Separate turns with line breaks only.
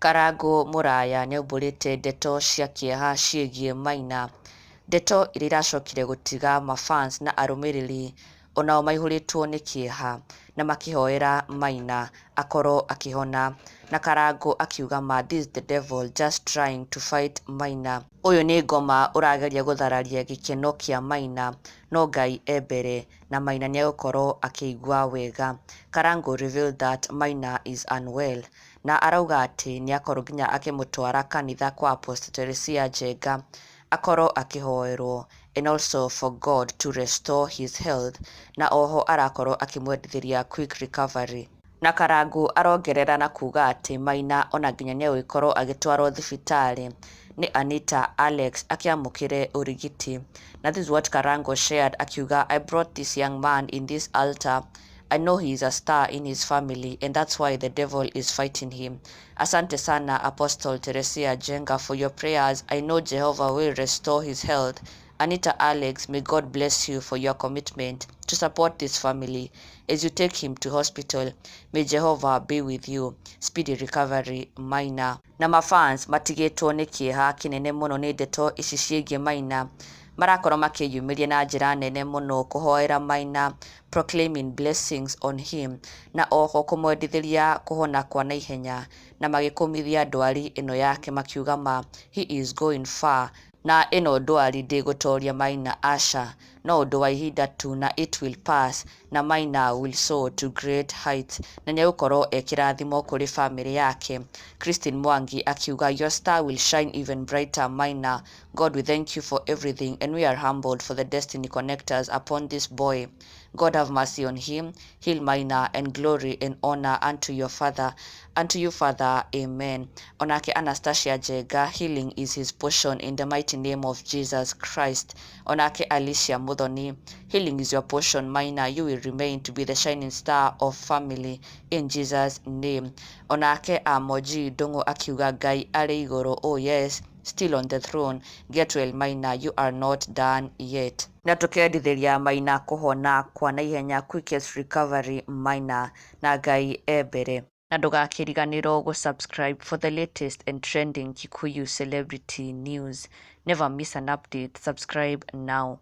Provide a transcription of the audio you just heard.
Karangũ Mũraya nĩaumbũrĩte ndeto cia kĩeha ciĩgiĩ Maina, ndeto iria iracokire gũtiga mafans na arũmĩrĩri onao maihũrĩtwo nĩ kĩeha na makĩhoera Maina akorwo akĩhona. Na Karangũ akiuga ma, "This is the devil just trying to fight Maina." Ũyũ nĩ ngoma ũrageria gũthararia gĩkeno kĩa Maina, no Ngai e mbere na Maina nĩegũkorwo akĩigua wega. Karangũ revealed that Maina is unwell na arauga atĩ nĩakorwo nginya akĩmũtwara kanitha kwa Apostle Teresia Njenga akorwo akĩhoerwo and also for God to restore his health, na oho arakorwo akĩmwendithĩria quick recovery. Na Karangũ arongerera na kuga atĩ Maina ona nginya nĩegũgĩkorwo agĩtwarwo thibitarĩ nĩ Anita Alex akĩamũkĩre ũrigiti. Na this is what Karango shared, akiuga, "I brought this young man in this altar. I know he is a star in his family and that's why the devil is fighting him. Asante sana, Apostle Teresia Njenga, for your prayers. I know Jehovah will restore his health. Anita Alex, may God bless you for your commitment to support this family as you take him to hospital. May Jehovah be with you. Speedy recovery, Maina." Na mafans matigĩtwo nĩ kĩeha kĩnene mũno nĩ ndeto ici ciĩgiĩ Maina, marakorwo makĩyumĩria na njĩra nene mũno kũhoera Maina, proclaiming blessings on him na oho kũmwendithĩria kũhona kwa naihenya, na magĩkũmithia ndwari ĩno yake makiuga ma, he is going far, na ĩno ndwari ndĩgũtoria Maina, aca, no ũndũ wa ihinda tu na it will pass, na Maina will soar to great heights na nĩegũkorwo e kĩrathimo kũrĩ famĩlĩ yake. Christine Mwangi akiuga, "Your star will shine even brighter, Maina. God, we thank you for everything and we are humbled for the destiny connectors upon this boy. God have mercy on him, heal Maina, and glory and honor unto your father, unto you, Father, amen." Onake Anastasia Njenga, "Healing is his portion in the mighty name of Jesus Christ." Onake Alicia Muthoni, "Healing is your portion, Maina. You will remain to be the shining star of family in Jesus' name." Onake Amoji Ndung'u akiuga, "Ngai arĩ igũrũ, oh yes, still on the throne. Get well, Maina, you are not done yet." Na tũkendithĩria Maina kũhona kwa naihenya, quickest recovery, Maina, na Ngai e mbere. Na ndũgakĩriganĩrwo gũ-subscribe for the latest and trending Kikuyu celebrity news. Never miss an update. Subscribe now.